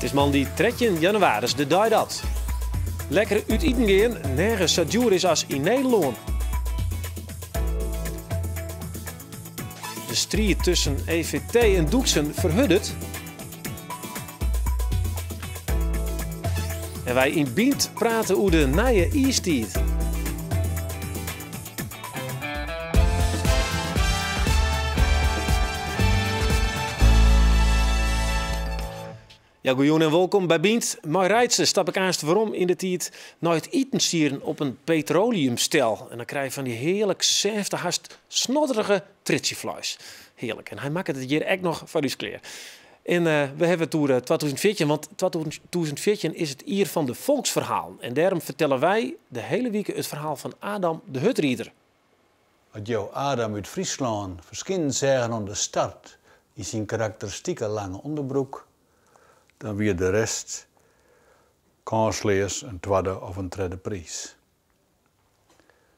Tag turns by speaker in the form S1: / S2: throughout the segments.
S1: It is moandei 13 jannewaris, de dei dat lekker út iten gean nergens sa djoer is as yn Nederlân. De striid tusken EVT en Doeksen ferhurdet. En wy yn Bynt prate oer de nije iistiid. Ja, goejûn en wolkom by Bynt. Mei Reitse stap ik aanst werom yn de tiid nei it itensieden op in petroleumstel. En dan krij je fan dy hearlik sêfte, hast snodderige tritsjefleis. Hearlik. En hy makket it hjir ek noch foar ús klear. En we hawwe it oer 2014, want 2014 is it jier fan de folksferhalen. En dêrom fertelle wy de hiele wike it ferhaal fan Adam de hurdrider.
S2: As jo Adam út Fryslân ferskinen seagen oan de start yn syn karakteristike lange ûnderbroek, dan wie de rest kânsleas in twadde of in tredde priis.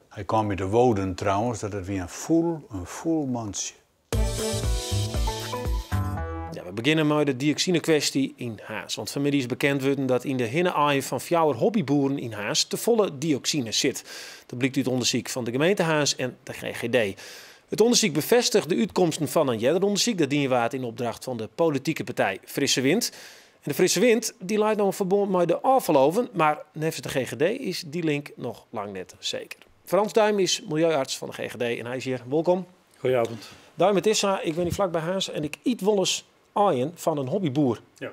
S2: Hy kaam út de Woden trouwens, dat it wie in fûl, in fûl mantsje.
S1: Ja, we begjinne mei de dioksine-kwesty yn Harns. Want fanmiddei is bekend wurden dat yn de hinne-aaien fan fjouwer hobbyboeren yn Harns tefolle dioksine sit. Dat blykt út ûndersyk fan de gemeente Harns en de GGD. It ûndersyk befêstiget de útkomsten fan in earder ûndersyk dat dien waard yn opdracht fan de politike partij Frisse Wind. En de Frisse Wind dy leit no in ferbân mei de ôffaloven, mar neffens de GGD is dy link noch lang net seker. Frans Duim is miljeuarts fan de GGD en hy is hjir. Wolkom.
S3: Goedenavond.
S1: Duim, it is sa, ik wenje flakby Harns en ik yt wolris aaien fan in hobbyboer.
S3: Ja.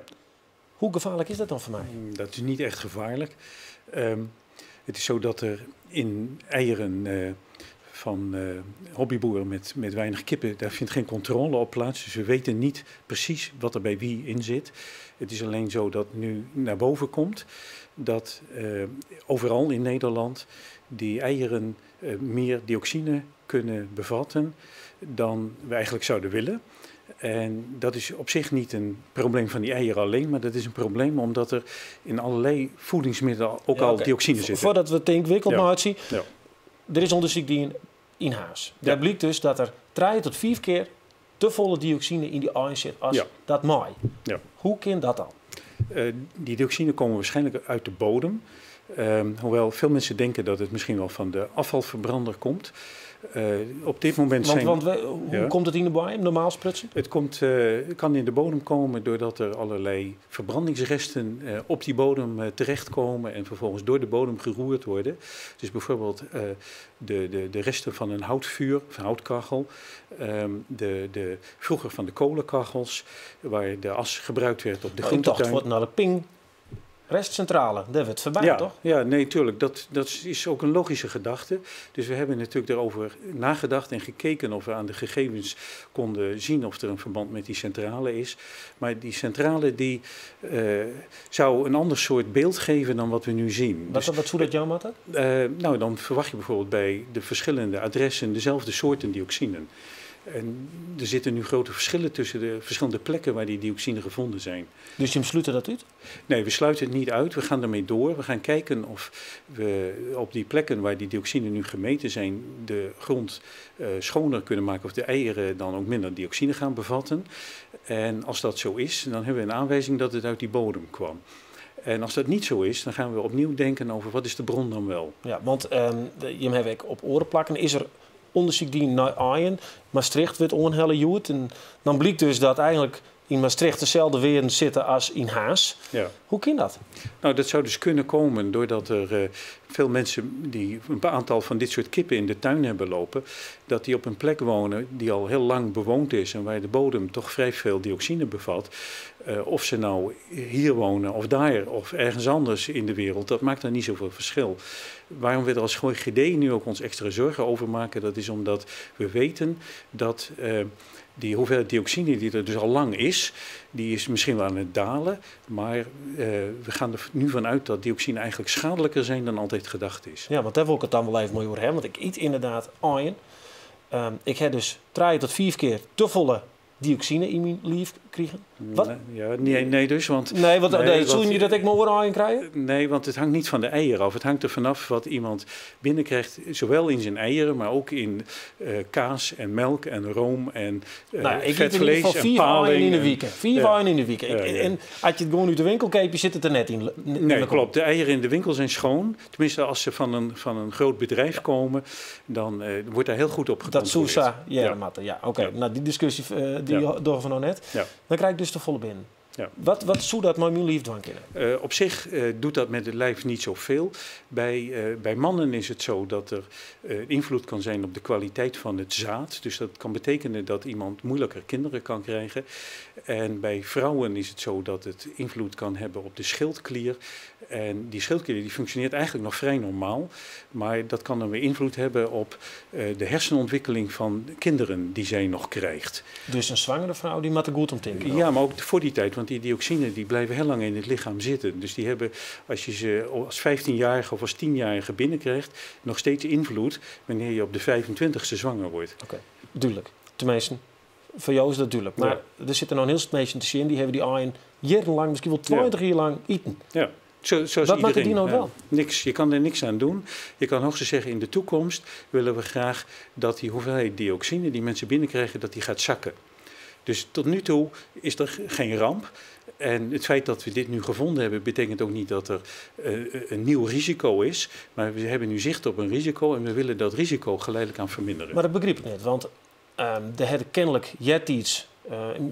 S1: Hoe gefaarlik is dat dan foar my?
S3: Dat is niet echt gevaarlijk. Het is zo dat er in eieren van hobbyboeren met weinig kippen, daar vindt geen controle op plaats. Dus we weten niet precies wat er bij wie in zit. Het is alleen zo dat nu naar boven komt dat overal in Nederland die eieren meer dioxine kunnen bevatten dan we eigenlijk zouden willen. En dat is op zich niet een probleem van die eieren alleen, maar dat is een probleem omdat er in allerlei voedingsmiddelen ook al dioxine zit.
S1: Foardat we it yngewikkeld meitsje, der is ûndersyk dien yn Harns. Dêr blykt dus dat der trije tot fiif kear te folle dioxine yn dy aaien sit as dat mei. Hoe kin dat dan?
S3: Die dioxine komen waarschijnlijk uit de bodem. Hoewel veel mensen denken dat het misschien wel van de afvalverbrander komt. Op dit moment
S1: Want
S3: zijn
S1: hoe komt het yn de boaiem, normaal sprutsen?
S3: Het kan in de bodem komen doordat er allerlei verbrandingsresten op die bodem terechtkomen en vervolgens door de bodem geroerd worden. Dus bijvoorbeeld de resten van een houtvuur, of een houtkachel, de vroeger van de kolenkachels, waar de as gebruikt werd op de
S1: Oh, ik dacht,
S3: groentetuin.
S1: wordt naar de ping. Restcentrale, daar werd voorbij, toch?
S3: Ja, nee, tuurlijk. Dat is ook een logische gedachte. Dus we hebben natuurlijk daarover nagedacht en gekeken of we aan de gegevens konden zien of er een verband met die centrale is. Maar die centrale die zou een ander soort beeld geven dan wat we nu zien.
S1: Wat zou dat jou moeten?
S3: Dan verwacht je bijvoorbeeld bij de verschillende adressen dezelfde soorten dioxinen. En er zitten nu grote verschillen tussen de verschillende plekken waar die dioxine gevonden zijn.
S1: Dus je sluit dat uit?
S3: Nee, we sluiten het niet uit. We gaan ermee door. We gaan kijken of we op die plekken waar die dioxine nu gemeten zijn, de grond schoner kunnen maken of de eieren dan ook minder dioxine gaan bevatten. En als dat zo is, dan hebben we een aanwijzing dat het uit die bodem kwam. En als dat niet zo is, dan gaan we opnieuw denken over wat is de bron dan wel.
S1: Ja, want je hebt ik op oren plakken. Is er ûndersyk dien nei aaien? Maastricht wurdt oanhelle hjoed. En dan blykt dus dat eigenlijk yn Maastricht deselde wearden sitte as yn Harns. Hoe kin dat?
S3: Dat zou dus kunnen komen doordat er veel mensen die een aantal van dit soort kippen in de tuin hebben lopen, dat die op een plek wonen die al heel lang bewoond is en waar de bodem toch vrij veel dioxine bevat. Of ze nou hier wonen of daar of ergens anders in de wereld, dat maakt dan niet zoveel verschil. Waarom we er als GGD nu ook ons extra zorgen over maken, dat is omdat we weten dat die hoeveelheid dioxine die er dus al lang is, die is misschien wel aan het dalen, maar we gaan er nu van uit dat dioxine eigenlijk schadelijker zijn dan altijd gedacht is.
S1: Ja, want daar wil ik het dan wel even mooi over hebben, want ik eet inderdaad aaien. Ik heb dus 3 tot 4 keer te volle Dioksine yn myn liif krigen. Wat?
S3: Nee, ja, nee, nee dus, want...
S1: Nee, want
S3: Nee,
S1: nee,
S3: want-
S1: soene je dat ek mei oare aaien krije?
S3: Nee, want het hangt niet van de eieren af. Het hangt er vanaf wat iemand binnenkrijgt, zowel in zijn eieren, maar ook in kaas en melk en room en
S1: Nou, ik
S3: vet
S1: eet in ieder
S3: vlees
S1: geval
S3: en
S1: 4 aaien
S3: paling.
S1: in de
S3: en-
S1: week. 4
S3: Ja.
S1: aaien in de week.
S3: Ja, ja.
S1: En als je het gewoon uit de winkel kijkt, je zit het er net in.
S3: Nee, klopt. De eieren in de winkel zijn schoon. Tenminste, als ze van een groot bedrijf komen, dan wordt daar heel goed op
S1: Dat
S3: gecontroleerd.
S1: Sousa, ja,
S3: Ja.
S1: Matte. Ja, oké.
S3: Ja.
S1: Nou, die discussie die
S3: Ja.
S1: door van nou net.
S3: Ja.
S1: Dan krijg ik dus de volle binnen.
S3: Ja.
S1: Wat zou dat met mijn lief dwang kunnen?
S3: Op zich doet dat met het lijf niet zoveel. Bij mannen is het zo dat er invloed kan zijn op de kwaliteit van het zaad. Dus dat kan betekenen dat iemand moeilijker kinderen kan krijgen. En bij vrouwen is het zo dat het invloed kan hebben op de schildklier. En die schildklier die functioneert eigenlijk nog vrij normaal. Maar dat kan dan weer invloed hebben op de hersenontwikkeling van kinderen die zij nog krijgt.
S1: Dus een zwangere vrouw die moet er goed om denken.
S3: Ja, maar ook voor die tijd, want die dioxine die blijven heel lang in het lichaam zitten. Dus die hebben, als je ze als 15-jarige of als 10-jarige binnenkrijgt, nog steeds invloed wanneer je op de 25e zwanger wordt.
S1: Oké, duidelijk. Tenminste, voor jou is dat duidelijk. Maar er zitten nog een heel stuk mensen te zien, die hebben die aaien jarenlang, misschien wel 20 jaar lang eten.
S3: Ja. Zoals
S1: Wat maakt het
S3: iedereen.
S1: die nou
S3: Ja.
S1: wel?
S3: Niks. Je kan er niks aan doen. Je kan hoogstens zeggen, in de toekomst willen we graag dat die hoeveelheid dioxine die mensen binnenkrijgen, dat die gaat zakken. Dus tot nu toe is er geen ramp. En het feit dat we dit nu gevonden hebben, betekent ook niet dat er een nieuw risico is. Maar we hebben nu zicht op een risico en we willen dat risico geleidelijk aan verminderen.
S1: Maar dat begreep ik net, want er hadden kennelijk jet iets.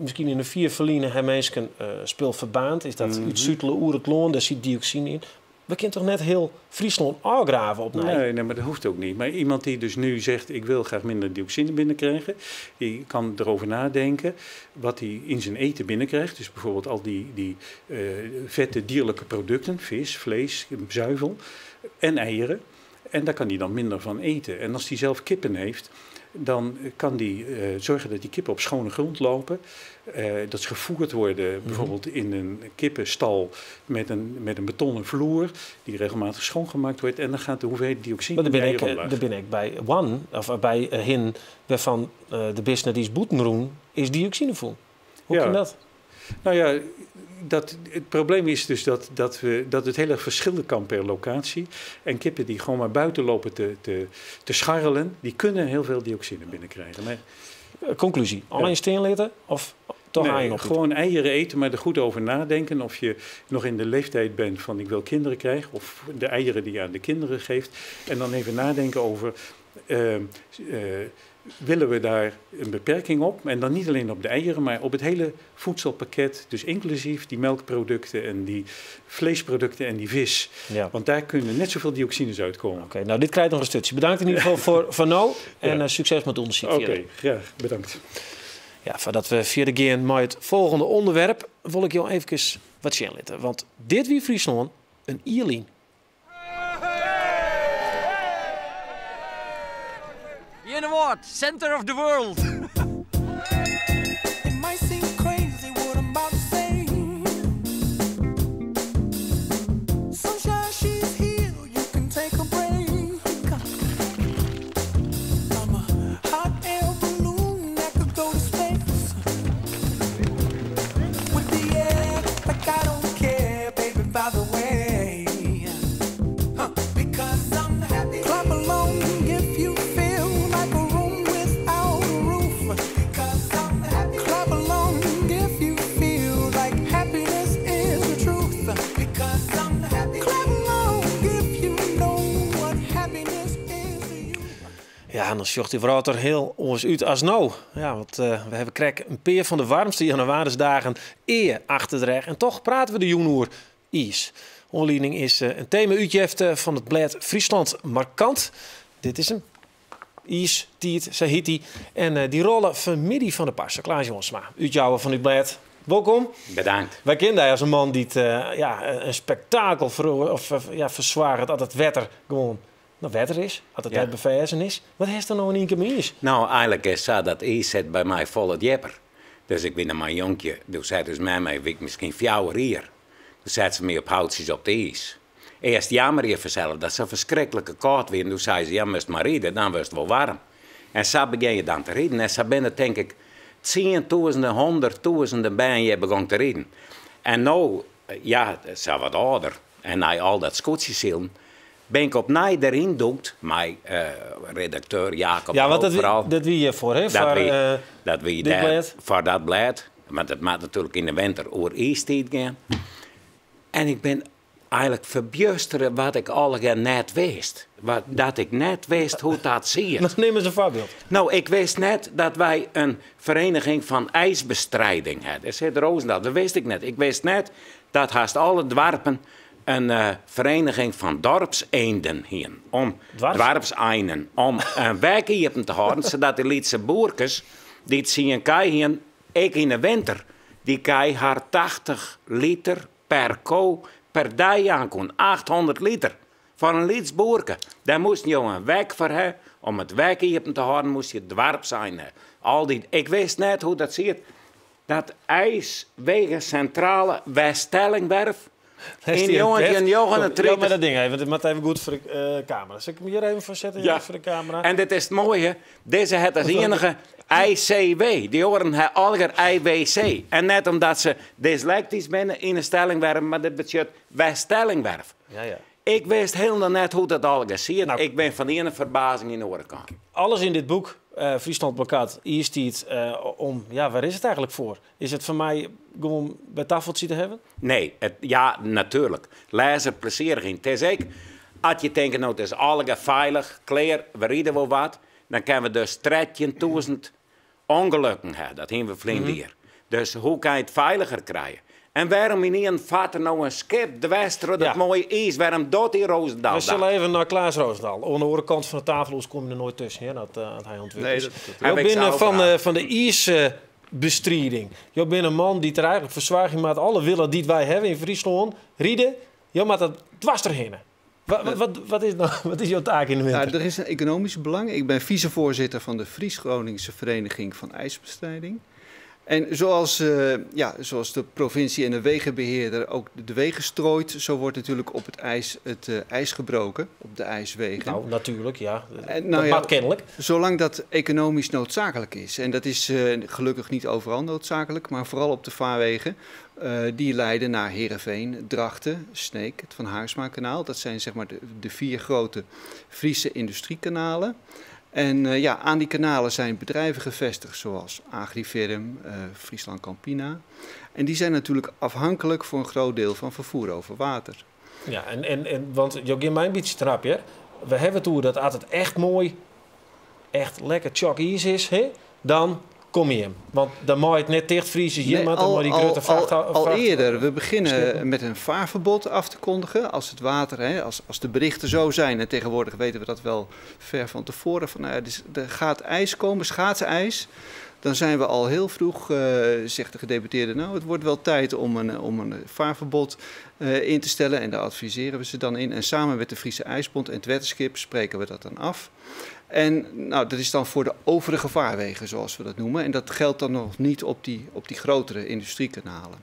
S1: Misschien in de 4 verliezen hebben mensen spul verbaand. Is dat uit Zuidelijk Oer het Loon, daar zit dioxine in. We kunnen toch net heel Friesland afgraven op
S3: Nee, nee, maar dat hoeft ook niet. Maar iemand die dus nu zegt, ik wil graag minder dioxine binnenkrijgen, die kan erover nadenken wat hij in zijn eten binnenkrijgt. Dus bijvoorbeeld al die vette dierlijke producten, vis, vlees, zuivel en eieren. En daar kan hij dan minder van eten. En als hij zelf kippen heeft, dan kan die zorgen dat die kippen op schone grond lopen. Dat ze gevoerd worden bijvoorbeeld in een kippenstal met een betonnen vloer die regelmatig schoongemaakt wordt. En dan gaat de hoeveelheid dioxine
S1: Maar daar ben
S3: in de
S1: ik,
S3: eieren
S1: daar
S3: omlaag.
S1: ben ik bij One, of bij Hin, waarvan de business die is boetenroen, is dioxine voer. Hoe kan dat?
S3: Nou ja, het probleem is dus dat het heel erg verschillen kan per locatie. En kippen die gewoon maar buiten lopen te scharrelen, die kunnen heel veel dioxine binnenkrijgen. Maar
S1: Conclusie, alleen steen litten of toch
S3: nee,
S1: eieren opeten?
S3: Gewoon eieren eten, maar er goed over nadenken of je nog in de leeftijd bent van ik wil kinderen krijgen, of de eieren die je aan de kinderen geeft. En dan even nadenken over, willen we daar een beperking op? En dan niet alleen op de eieren, maar op het hele voedselpakket. Dus inclusief die melkproducten en die vleesproducten en die vis.
S1: Ja.
S3: Want daar kunnen net zoveel dioxines uitkomen.
S1: Oké, nou dit krijgt nog een stukje. Bedankt in ieder geval voor nou en succes met het onderzoek.
S3: Oké, graag. Bedankt.
S1: Ja, voordat we verder gaan met het volgende onderwerp, wil ik jou even wat zien laten. Want dit wie Friesland, een Ierlien.
S4: You know what? Center of the world.
S5: It might seem crazy what I'm about to say. Sunshine, she's here. You can take a break. I'm a hot air balloon that could go to space. With the air, like I don't care, baby. By the way, huh? Because I'm happy. Clap along if you feel like a room without a roof. Because I'm happy. Clap along if you feel like happiness is the truth. Because I'm happy. Clap along if you know what happiness is to you.
S1: Ja, en dan zocht die vrouw er heel ons uit als nou. Ja, want we hebben krek een peer van de warmste januarisdagen eer achter de reg. En toch praten we de joenoer is. Onleiding is een thema-uitjefte van het blad Friesland Markant. Dit is hem. Is, Tiet, Sahiti. En die rollen familie van de Parsen. Klaas Jonsma, uitjouwer van uw blad. Welkom.
S6: Bedankt.
S1: Wij kennen hij als een man die het, een spektakel verzwaart dat het wetter gewoon wetter is, dat het net beversen is. Wat heeft er nou in één keer mee is?
S6: Nou, eigenlijk is zo dat ijs zit bij mij vol het jepper. Dus ik ben naar mijn jonkje, toen zei dus mij, mij, ik misschien 4 hier. Toen zet ze me op houtjes op de ijs. Eerst jammer je vanzelf dat ze verschrikkelijke koud weer. En toen zei ze, ja, moest maar rijden, dan was het wel warm. En zo begin je dan te rijden. En zo ben het denk ik Tsientûzenen, hûnderttûzenen bern hjir begong te riden. En no, ja, sa wat âlder en nei al dat skûtsjesilen, bin ik opnij deryn dûkt mei redakteur Jacob
S1: Ja, want
S6: de Hoop foaral.
S1: dat wie hjirfoar, hè?
S6: Dat
S1: Foar,
S6: wie
S1: dit
S6: dêr
S1: blêd?
S6: foar dat blêd. Want it moat natuerlik yn de winter oer iistiid gean. En ik bin eigenlik ferbjustere wat ik allegear net wist. Wat, dat ik net wist hoe't dat siet.
S1: Nou, nim ris in foarbyld.
S6: Nou, ik wist net dat wy in vereniging van ijsbestrijding hadden. Dêr sit Roosendaal, dat wist ik net. Ik wist net dat hast alle doarpen in vereniging van dorpseenden hienen. Om
S1: Doarps?
S6: doarpseinen. Om in wek iepen te hâlden, sadat dy lytse boerkes dy't tsien kij hienen, ek yn de winter, dy kij har 80 liter per ko per dei jaan koenen. 800 liter. Foar in lyts boerke. Dêr moasten jo in wek foar ha. Om it wek iepen te hâlden moast je doarpseinen ha. Al dy, ik wist net hoe't dat siet. Dat IJswegencentrale Weststellingwerf
S1: Daar
S6: yn
S1: is die een pet.
S6: 1939.
S1: Ja, maar dat ding even, want het moet even goed voor de camera. Zal ik hem hier even voor zetten?
S6: Ja.
S1: Voor de camera.
S6: En dit is het mooie. Deze het als enige ICW. Die horen hij alger IWC. En net omdat ze dyslectisch binnen in een stellingwerf, maar dit betekent Weststellingwerf.
S1: Ja, ja.
S6: Ik wist helemaal net hoe dat al zit.
S1: Nou.
S6: Ik ben van de ene verbazing in de andere kant.
S1: Alles in dit boek, Friesland Plakkaat, Iistiid, om, ja, waar is het eigenlijk voor? Is het voor mij gewoon bij tafeltje te hebben?
S6: Nee, het, ja, natuurlijk. Lezer plezierig in. Het is ik, als je denkt, nou, het is allemaal veilig, klaar, we rijden wel wat, dan kunnen we dus 13.000 ongelukken hebben. Dat hebben we flink hier. Dus hoe kan je het veiliger krijgen? En waarom in een vaart er nou een schip dwars door dat mooie ijs? Waarom doet die Roosendaal
S1: We
S6: dat?
S1: zullen even naar Klaas Roosendaal. Aan de andere kant van de tafel ons kom je er nooit tussen, hè, dat hij ontwikkeld
S7: Nee,
S1: is.
S7: dat
S1: Jo
S6: Heb ik
S1: binnen
S6: zelf gedaan.
S1: van de ijsbestrijding. Jo bent een man die er eigenlijk verzwaring maakt alle willen die wij hebben in Friesland. Rieden, jo maakt dat dwars erheen. Wat is jouw taak in de winter?
S7: Er is een economisch belang. Ik ben vicevoorzitter van de Fries-Groningse Vereniging van IJsbestrijding. En zoals de provincie en de wegenbeheerder ook de wegen strooit, zo wordt natuurlijk op het ijs het ijs gebroken, op de ijswegen.
S1: Nou, natuurlijk, ja.
S7: En, nou
S1: Dat
S7: ja,
S1: mag kennelijk.
S7: Zolang dat economisch noodzakelijk is. En dat is gelukkig niet overal noodzakelijk, maar vooral op de vaarwegen die leiden naar Heerenveen, Drachten, Sneek, het Van Haersmakanaal. Dat zijn de 4 grote Friese industriekanalen. En aan die kanalen zijn bedrijven gevestigd zoals Agrifirm, Friesland Campina. En die zijn natuurlijk afhankelijk voor een groot deel van vervoer over water.
S1: Ja, want je geeft mij een beetje trap, hè? We hebben toe dat als het echt mooi, echt lekker chalk ijs is, hè? Dan kom je hem. Want dan mag je het net dichtvriezen, hier
S7: Nee,
S1: maar dan moet die grote
S7: al
S1: vracht-
S7: eerder. We beginnen
S1: schepen.
S7: met een vaarverbod af te kondigen. Als het water, hè, als de berichten zo zijn, en tegenwoordig weten we dat wel ver van tevoren, van, nou ja, dus er gaat ijs komen, schaatsijs. Dan zijn we al heel vroeg, zegt de gedeputeerde, nou, het wordt wel tijd om een vaarverbod in te stellen. En daar adviseren we ze dan in. En samen met de Friese IJsbond en het Wetterskip spreken we dat dan af. En dat is dan voor de overige vaarwegen, zoals we dat noemen. En dat geldt dan nog niet op die grotere industriekanalen.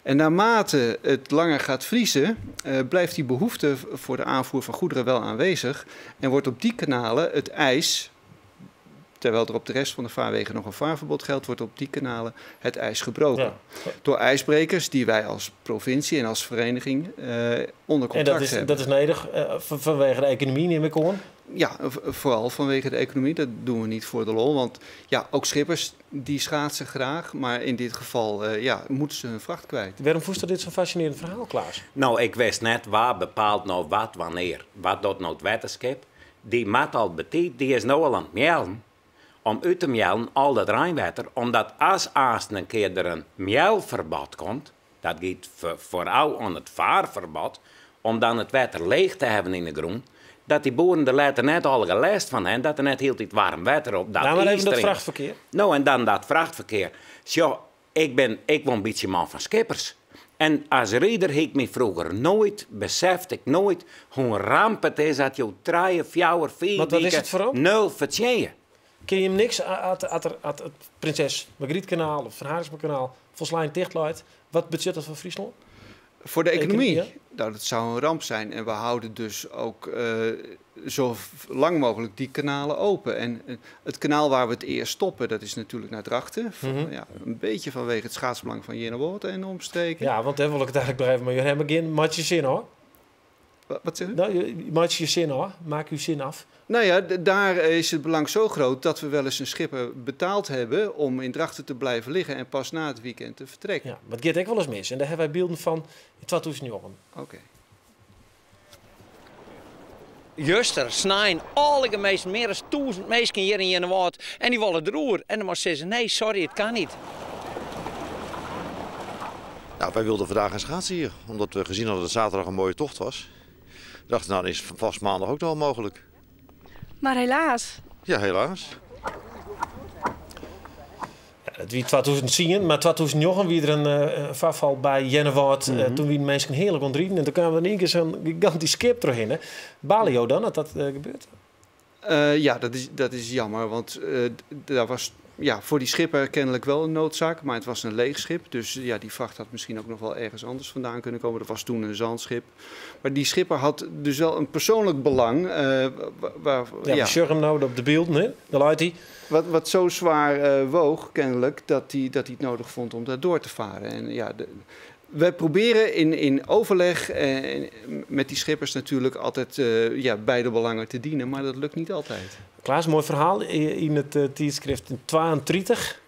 S7: En naarmate het langer gaat vriezen, blijft die behoefte voor de aanvoer van goederen wel aanwezig. En wordt op die kanalen het ijs, terwijl er op de rest van de vaarwegen nog een vaarverbod geldt, wordt op die kanalen het ijs gebroken. Door ijsbrekers die wij als provincie en als vereniging onder
S1: En
S7: contract hebben.
S1: dat is nodig vanwege de economie, neem ik aan?
S7: Ja, vooral vanwege de economie. Dat doen we niet voor de lol. Want ook schippers die schaatsen graag. Maar in dit geval moeten ze hun vracht kwijt.
S1: Waarom voest dit zo'n fascinerend verhaal, Klaas?
S6: Ik wist net waar bepaalt nou wat wanneer. Wat doet nou het wetterschip? Die mat al betiet, die is nou al aan het mjellen. Om uit te mjellen al dat rijnwater. Omdat als aanstaan een keer er een mjelverbod komt, dat gaat vooral aan het vaarverbod, om dan het water leeg te hebben in de groen, dat die boeren er later net al gelast van hebben, dat er net heel het warm water op dat
S1: Nou, maar even
S6: ijs
S1: dat
S6: erin.
S1: vrachtverkeer.
S6: En dan dat vrachtverkeer. Zo, ik ben een beetje man van schippers. En als ridder heb ik me vroeger nooit, besefte ik nooit, hoe een ramp het is dat je 3, 4, 4
S1: Want wat is
S6: weken
S1: het voor ramp?
S6: nul verdient.
S1: Kun je hem niks aan het Prinses Margrietkanaal of Van Haersmakanaal volslijn dicht laat? Wat betekent dat voor Friesland?
S7: Voor de economie? Nou, dat zou een ramp zijn. En we houden dus ook zo lang mogelijk die kanalen open. En het kanaal waar we het eerst stoppen, dat is natuurlijk naar Drachten. Ja, een beetje vanwege het schaatsbelang van Earnewâld en omstreken.
S1: Ja, want daar wil ik het eigenlijk nog even mee hebben. Begin, maak je zin hoor.
S7: Wat zeg je?
S1: Nou, maak je zin hoor. Maak uw zin af.
S7: Nou ja, daar is het belang zo groot dat we wel eens een schipper betaald hebben om in Drachten te blijven liggen en pas na het weekend te vertrekken.
S1: Ja, maar het gaat ook wel eens mis. En daar hebben wij beelden van in 2009.
S7: Oké.
S4: Juster, snijn, alle gemeenten, meer dan 1000 mensen hier in Earnewâld. En die willen eroer. En dan moest ze zeggen, nee, sorry, het kan niet.
S8: Nou, wij wilden vandaag gaan schaatsen hier, omdat we gezien hadden dat zaterdag een mooie tocht was. We dachten, nou, dan is vast maandag ook nog wel mogelijk.
S9: Maar helaas.
S8: Ja, helaas.
S1: Ja, het wie 2010, maar 2009 wie er een vaarval bij Earnewâld. Toen wie de mensen heerlijk ontrieden en toen kwamen er in één keer zo'n gigantisch schip doorheen. Balio dan dat dat gebeurt?
S7: Ja, dat is jammer, want daar was voor die schipper kennelijk wel een noodzaak, maar het was een leeg schip. Dus die vracht had misschien ook nog wel ergens anders vandaan kunnen komen. Dat was toen een zandschip. Maar die schipper had dus wel een persoonlijk belang.
S1: Ja, we sjuggen hem nou op de beelden, hè? Daar luidt hij.
S7: Wat zo zwaar woog, kennelijk, dat hij het nodig vond om daar door te varen. En ja, wij proberen in overleg met die schippers natuurlijk altijd beide belangen te dienen, maar dat lukt niet altijd.
S1: Klaas, mooi verhaal. In het tijdschrift 32,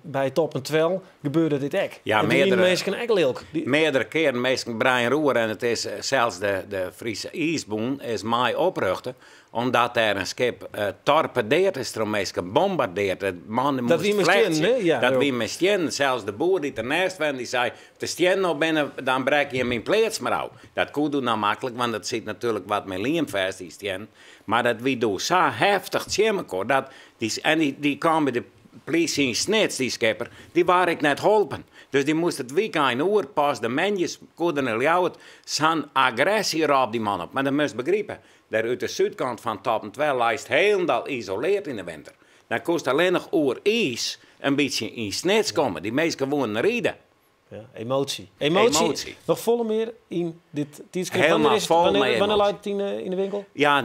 S1: bij Top en Twel, gebeurde dit ook.
S6: Ja,
S1: En toen die mensen ook lelijk. Die
S6: meerdere keren mensen Brian Roer en het is zelfs de Friese IJsboen is mij oprochten, omdat daar een schip torpedeerd is, door mensen gebombardeerd. Het man
S1: Dat
S6: moest
S1: wie met
S6: vlechten.
S1: stenen, hè? Ja,
S6: Dat
S1: ja.
S6: wie met stenen. Zelfs de boer die ernaast was, die zei, de stenen nog binnen, dan breek je mijn pleats maar af. Dat kon doen nou makkelijk, want dat zit natuurlijk wat met liem vast, die stenen. Maar dat wie doen zo heftig tjemmekoor, dat die, en die, die kwam bij de politie in Snits, die schipper, die waar ik net holpen. Dus die moest het weekend oer pas de mensjes konden in Ljouwert zijn agressie op die man op. Maar dat moest begrijpen. Daar uit de zuidkant van Top en Twel lijst helemaal isoleerd in de winter. Dan kost alleen nog oer ijs een beetje in Snits komen. Die meesten gewoon rijden.
S1: Ja, emotie. Emotie.
S6: Emotie.
S1: Nog volle meer in dit tijdschrift.
S6: Helemaal
S1: Wanneer is het,
S6: vol
S1: wanneer,
S6: met
S1: wanneer
S6: emotie.
S1: luidt het in de winkel?
S6: Ja,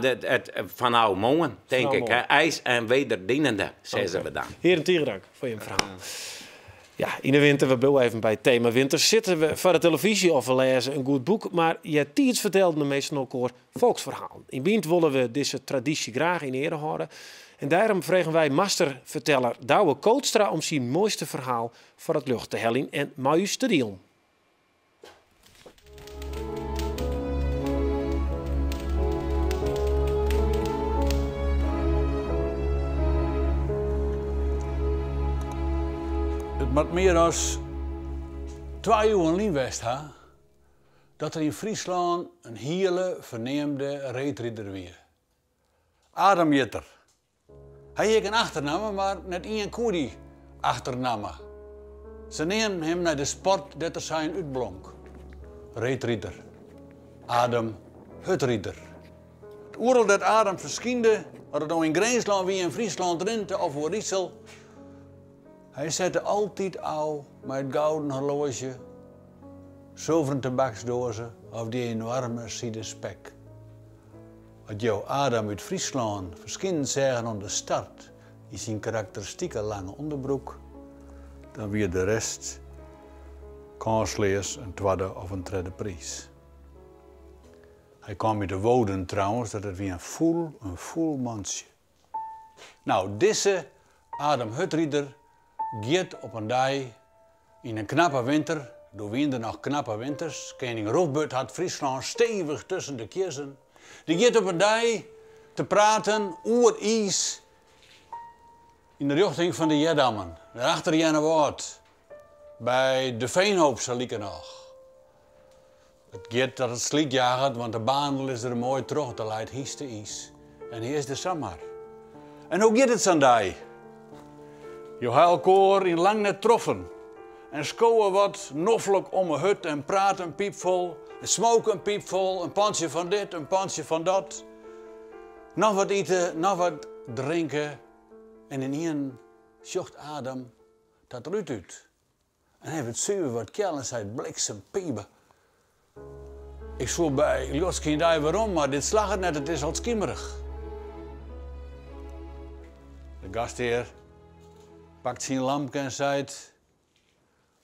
S6: van oude morgen, denk
S1: Van
S6: ik.
S1: morgen.
S6: Hè. IJs en wederdienende, zeggen we dan.
S1: Heren, tegen dank voor je verhaal. Ja, in de winter, we blijven even bij het thema winter. Zitten we voor de televisie of we lezen een goed boek. Maar je tijd vertelde de meesten elkaar volksverhaal. In Bient willen we deze traditie graag in ere houden. En daarom vragen wij masterverteller Douwe Kootstra om zijn mooiste verhaal voor het lucht te hellen en Maus te delen.
S2: Het moet meer dan 2 uur in West, hè? Dat er in Friesland een hele verneemde reetridder wie. Adam Jitter. Hij heeft een achternaam, maar net één koe achternaam. Ze nemen hem naar de sport dat er zijn uitblonk. Reetridder. Adam Hutrieder. Het oerl dat Adam verschijnde, had het nou in Grijnsland wie in Friesland Drenthe of Oerisel. Hij zette altijd al met het gouden horloge, zilveren tabaksdozen of die enorme side spek. Wat jou Adam uit Friesland verschijnt zeggen aan de start in zijn karakteristieke lange onderbroek, dan weer de rest kansleers een tweede of een derde prijs. Hij kwam uit de Woden trouwens, dat het weer een voel mansje. Nou, deze Adam Hutrieder gaat op een dag in een knappe winter, door wie er nog knappe winters, koning Robert had Friesland stevig tussen de kiezen. Die gaat op een dag te praten oer ijs in de richting van de Jeddammen, daarachter Jennewâld, bij de Veenhoop zal ik nog. Het gaat dat het sliet jaagt, want de baandel is er mooi terug, de leidt hieste ijs. En hier is de samar. En hoe gaat het zo'n dag? Je huilkoor in lang net troffen. En skowen wat noffelijk om een hut en praten een piepvol. En smoken een piepvol, een pandje van dit, een pandje van dat. Nog wat eten, nog wat drinken. En in een zocht Adam dat eruit uit. En hij werd zuur wat kel en zei bliksem piepen. Ik soe by ljochtskyn-dei werom, mar dit slagget net, it is al skimerich. De gasthear pakt syn lampke en seit,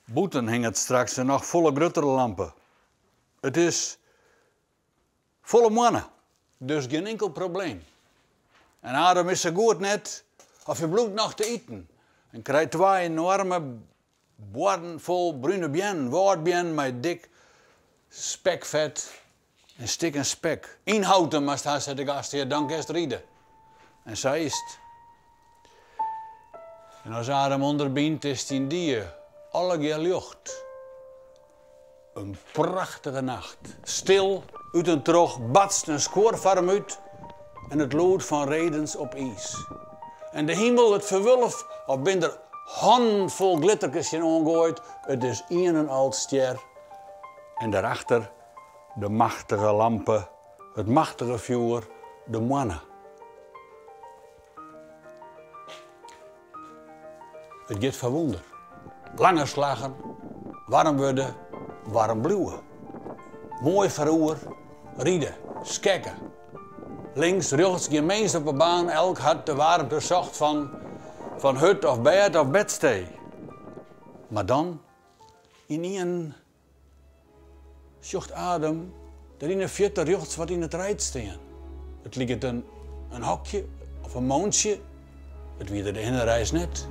S2: Bûten hinget straks in noch folle gruttere lampe. It is folle moanne, dus gjin inkel probleem. En Adam is sa goed net of hy bliuwt noch te iten en krijt twa enoarme Boarden fol brune beannen, wâldbeannen mei dik spekfet en stikken spek. Ynhouten moatst ha, sei de gasthear, dan kinst ride. En sa is 't. En as Adam ûnderbynt, is 't yndie allegear ljocht. In prachtige nacht. Stil, út en troch batst in skuor foar him út en it lûd fan redens op iis. En de himel, it ferwulf, of bin der hannen fol glitterkes tsjin oangoaid, it is ien en al stjer. En dêrachter de machtige lampe, it machtige fjoer, de moanne. It giet foar wûnder. Lange slaggen, waarm wurde, waarm bliuwe. Moai foaroer, ride, skekke. Links, rjochts, gjin mins op 'e baan, elk hat de waarmte socht fan fan hut of bêd of bedstee. Mar dan, ynienen sjocht Adam der yn 'e fierte rjochts wat yn it reid stean. It liket in in hokje of in moantsje, it wie der de hinnereis net.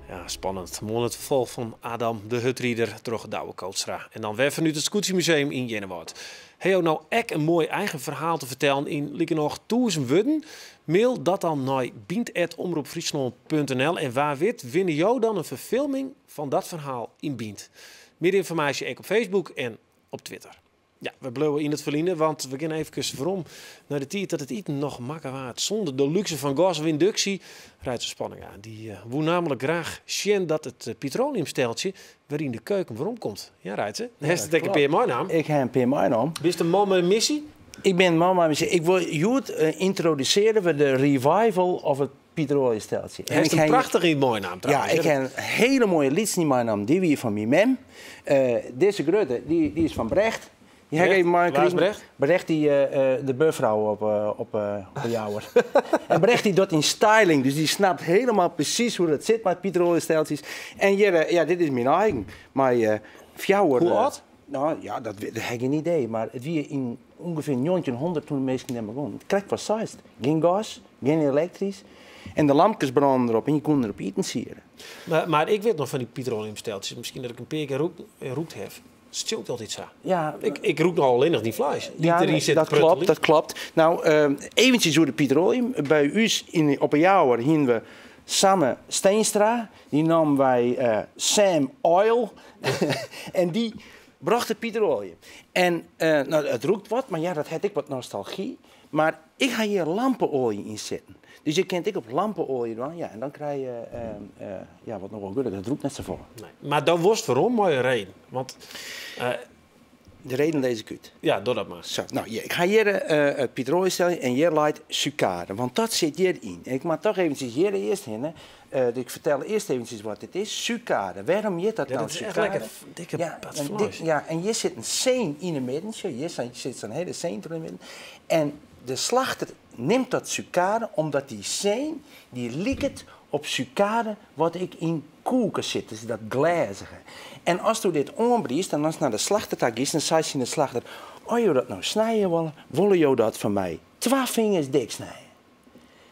S1: Ja, spannend. Moarn it ferfolch fan Adam de hurdrider troch Douwe Kootstra. En dan wer fanút it Skûtsjemuseum yn Earnewâld. Ha jo no ek in moai eigen ferhaal te fertellen yn likernôch 1000 wurden? Mail dat dan nei bynt@omropfryslân.nl en wa wit winne jo dan in ferfilming fan dat ferhaal yn Bynt. Mear ynformaasje ek op Facebook en op Twitter. Ja, we bliuwe yn it ferline, want we gean efkes werom nei de tiid dat it iten noch makke waard sûnder de lúkse fan gas of ynduksje. Reitse Spanninga dy eh, woe nammentlik graach sjen dat it eh, petroleumsteltsje wer yn de keuken weromkomt. Ja, Reitse, hast it ek in pear meinaam?
S10: Ik ha in pear meinaam.
S1: Bist in man mei in missy?
S10: Ik bin in man mei in missy. Ik wol hjoed eh, yntrodusearje we de revival of it petroleumsteltsje.
S1: En ik ha in prachtige yn meinaam trouwens.
S10: Ja, ik ha in hiele moaie lytse yn meinaam. Dy wie fan myn mem. Eh, dizze grutte, dy, dy is fan Brecht. Dy ha ik even meikrigen.
S1: Brecht?
S10: Brecht, dy, eh, de buorfrou op, op, op de Jouwer. En Brecht dy docht yn styling, dus dy snapt helemaal precies hoe dat sit mei petroleumsteltsjes. En hjir, ja, dit is myn eigen. Mei fjouwer.
S1: Hoe âld?
S10: Nou ja, dat, dat ha ik gjin idee. Mar it wie yn ûngefear 1900 toen de minsken dêr begûnen. Krekt wat seist. Gjin gas, gjin elektrysk. En de lampkes brânden derop en je koenen derop iten siere.
S1: Mar, mar ik wit noch fan dy petroleumsteltsjes, miskien dat ik in pear kear rûkt haw. It stjonkt altyd sa.
S10: Ja,
S1: Ik rûk no allinnich dyn fleis. Dy't
S10: Ja,
S1: deryn sit
S10: dat
S1: te prutteljen.
S10: klopt, dat klopt. Nou, eventjes oer de petroleum. By ús yn, op 'e Jouwer hienen we Sanne Steenstra. Dy namen wy Sam Oil. En dy brocht de petroleum. En nou, it rûkt wat, mar ja, dat hat ek wat nostalgy. Mar ik ha hjir lampe-oalje yn sitten. Dus je kinne it ek op lampe-oalje dwaan. Ja, en dan krije je ja, wat noch wol goed. Dat rûkt net safolle.
S1: Nee. Mar dan wolst werom mei in reden. Want,
S10: De reden lis ik út.
S1: Ja, doch dat mar.
S10: Sa, nou, ik ha hjir it petroleumsteltsje en hjir leit sukade, want dat sit hjiryn. En ik moat toch eventsjes hjir earst hinne. Dus ik fertel earst eventsjes wat dit is. Sukade. Wêrom hjit dat
S1: Ja,
S10: nou
S1: dat is echt
S10: sukade?
S1: lekker dikke
S10: Ja,
S1: pat
S10: en
S1: fleis.
S10: ja, en hjir sit in seen yn 'e midden. Sjoch, hjir sit sa'n hiele seen troch de midden. En de slachter nimt dat sukade omdat dy seen dy liket op sukade wat ek yn koeken sit, dus dat glêzige. En asto dit oanbriedst en ast nei de slachter ta giest, dan seit tsjin de slachter, As jo dat no snije wolle, wolle jo dat foar my twa fingers dik snije?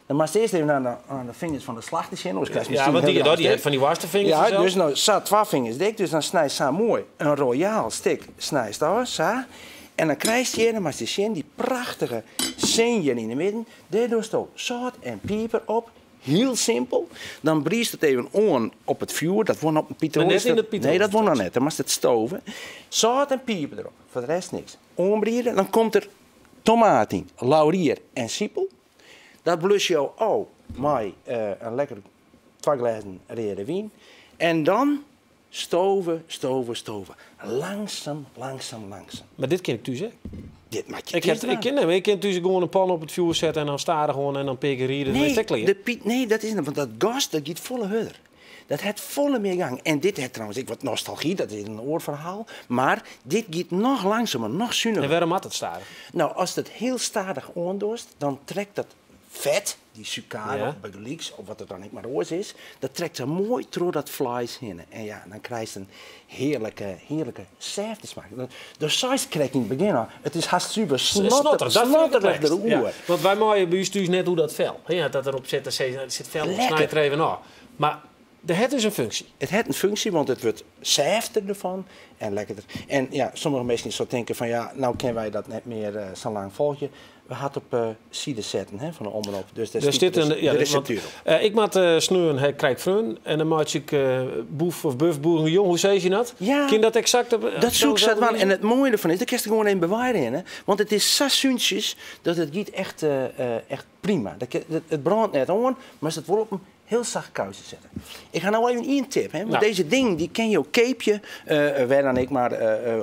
S10: Dan moatst earst even oan de fingers fan de slachter sjen, oars krijst
S1: Ja,
S10: miskien
S1: want
S10: in hiel
S1: dy hat fan dy woarstefingers
S10: Ja,
S1: fansels.
S10: dus no sa twa fingers dik, dus dan snijst sa moai in royaal stik snijst ôf, sa. En dan krijst hjir, dan moatst je sjen, dy prachtige seen hjir yn 'e midden. Dêr dochsto sâlt en piper op. Hiel simpel. Dan briedst it even oan op it fjoer. Dat wol op in
S1: Maar net yn it
S10: petroleum. Nee, dat wol noch net. Dan moatst it stove. Sâlt en piper derop. Foar de rest niks. Oanbriede. Dan komt der tomaat yn, laurier en sipel. Dat blus jo ôf mei in lekker twa glêzen reade wyn. En dan Stove, stove, stove. Langsum, langsum, langsum.
S1: Mar dit kin ik thús ek.
S10: Dit moat je
S1: Ik
S10: thús
S1: heb, ik
S10: dwaan.
S1: kin, nee, maar ik kin thús gewoan in pan op it fjoer sette en dan stadichoan en dan pear kear riede, dan is it
S10: Nee,
S1: ek klear.
S10: de piet, nee, dat is net, want dat gas dat giet folle hurder. Dat hat folle mear gang. En dit hat trouwens ek wat nostalgy, dat is in oar ferhaal. Mar dit giet noch langsumer, noch suniger.
S1: En wêrom moat it stadich?
S10: No, ast it hiel stadich oandochst, dan trekt dat fet, dy sukade of bygelyks, of wat it dan ek mar oars is, dat trekt sa moai troch dat fleis hinne. En ja, dan krijst in hearlike, hearlike sêfte smaak. Do seist krekt yn it begjin al, it is hast suver
S1: Snotter,
S10: snotterich deroer.
S1: Ja, want wy meie by ús thús net oer dat fel. Ja, dat derop sit, dan sizze se, der sit fel op, snij it der even ôf. Mar it hat dus in funksje.
S10: It hat in funksje, want it wurdt sêfter derfan en lekkerder. En ja, sommige minsken sille tinke fan ja, no kinne wy dat net mear sa lang folgje. We ha it op side setten hè, fan de Omrop, dus dêr stiet
S1: in, ja,
S10: de reseptuer op.
S1: Ik moat sneon, hè, krij ik freonen en dan meitsje ik boef of buf bourguignon, hoe sizze je dat?
S10: Ja.
S1: Kin dat eksakt op
S10: Dat soe ik sa dwaan. En it moaie derfan is, dêr kinst der gewoan even bewarje hinne, want it is sa súntsjes dat it giet echt, echt prima. It brânt net oan, mar it wol op in hiel sacht kuisje sette. Ik ha no even ien tip, hè, want dizze dingen dy kinne jo keapje, wêr dan ek mar,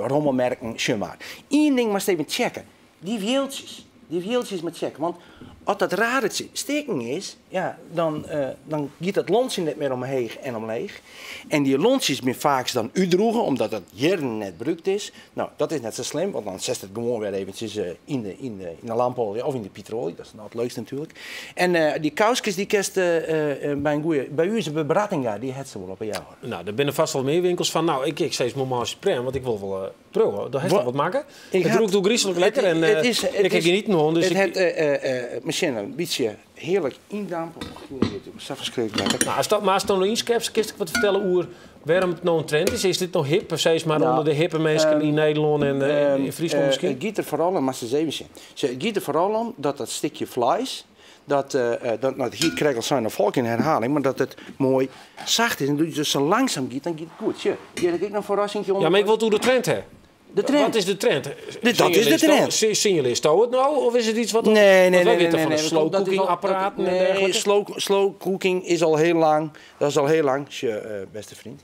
S10: rommelmerken, sjoch mar. Ien ding moatst even checke. Dy wieltsjes, dy wieltsjes moat checke, want as dat radertsje stikken is, ja, dan, dan giet dat lontsje net mear omheech en omleech. En dy lontsjes binne faaks dan útdroege, omdat dat jierren net brûkt is. No, dat is net sa slim, want dan setst it gewoan wer eventsjes yn de, yn de, yn de lampoalje of yn de petroalje. Dat is noch it leukste natuerlik. En dy kouskes dy kinst by in goeie, by ús by Brattinga, dy hat se wol op 'e Jouwer.
S1: No, der binne fêst wol mear winkels fan. No, ik sis moarn suprême, want ik wol wol priuwe. Do hast al wat makke. It rûkt ôfgryslik lekker en ik ha gjin iten hân. Dus
S10: it hat miskien in bytsje hearlik yndampe. Sa ferskriklik lekker.
S1: No, ast mar ast no ynskepst, kinst ek wat fertelle oer wêrom't it no in trend is? Is dit no hip, sis mar, ûnder de hippe minsken yn Nederlân en yn Fryslân miskien?
S10: It giet der foaral om, moatst ris even sjen. It giet der foaral om dat dat stikje fleis, dat, dat no, it hie ik krekt al sein, no fal ik yn herhaling, mar dat it moai sacht is. En doe't it sa langsum giet, dan giet it goed. Sjoch, hjir ha ik ek noch in ferrassingje
S1: Ja, mar ik wol it oer de trend ha.
S10: De trend?
S1: Wat is de trend?
S10: Dat is de trend.
S1: Signalearsto it no of is it iets wat.
S10: Nee, nee,
S1: nee.
S10: nee,
S1: nee, nee, slow cooking apparaten en
S10: Nee,
S1: dergelijke?
S10: slow cooking is al heel lang. Dat is al heel lang, sjoch, beste vriend.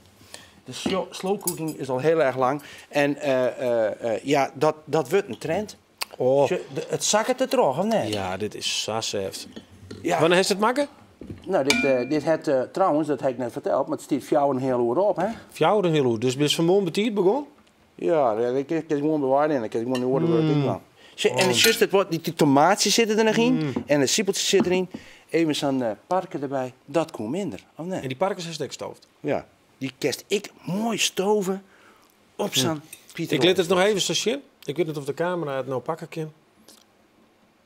S10: De slow cooking is al heel erg lang. En ja, dat wurdt in trend.
S1: Oh.
S10: Sjoch, it sakket der troch, of net?
S1: Ja, dit is sa sêft.
S10: Ja.
S1: Wannear hast it makke?
S10: No, dit, dit hat trouwens, dat ha ik net ferteld, mar it stiet 4,5 oere op, hè?
S1: 4,5 oere, dus bist fan moarn betiid begûn?
S10: Ja, ik kin gewoan bewarje en ik kin gewoan in oare wurk ek dwaan. Sjoch, en sjochst it wat, dy tomaatjes sitte der noch yn en de sipeltsjes sitte deryn. Even sa'n parke derby, dat koe minder, of net?
S1: En dy parkes hast ek stoofd?
S10: Ja, dy kinst ek moai stove op sa'n
S1: Ik lit it noch even sa sjen. Ik wit net oft de kamera it no pakke kin.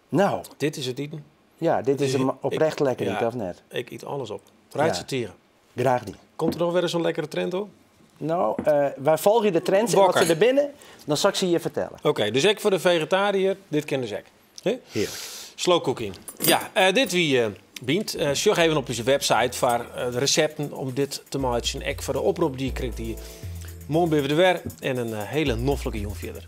S10: No.
S1: Dit is it iten.
S10: Ja, dit is in oprecht lekker iten, of net?
S1: Ik yt alles op. Reitse tige.
S10: Graach dien.
S1: Komt der noch wer sa'n lekkere trend op?
S10: No, wy folgje de trends en as se der binne, dan sil ik se je fertelle.
S1: Oké, dus ek foar de fegetariër, dit kin dus ek.
S10: Hearlik.
S1: Slow cooking. Ja, dit wie Bynt. Sjoch even op ús website foar de resepten om dit te meitsjen. Ek foar de oprop dy't ik krekt die. Moarn binne we der wer en in hiele noflike jûn fierder.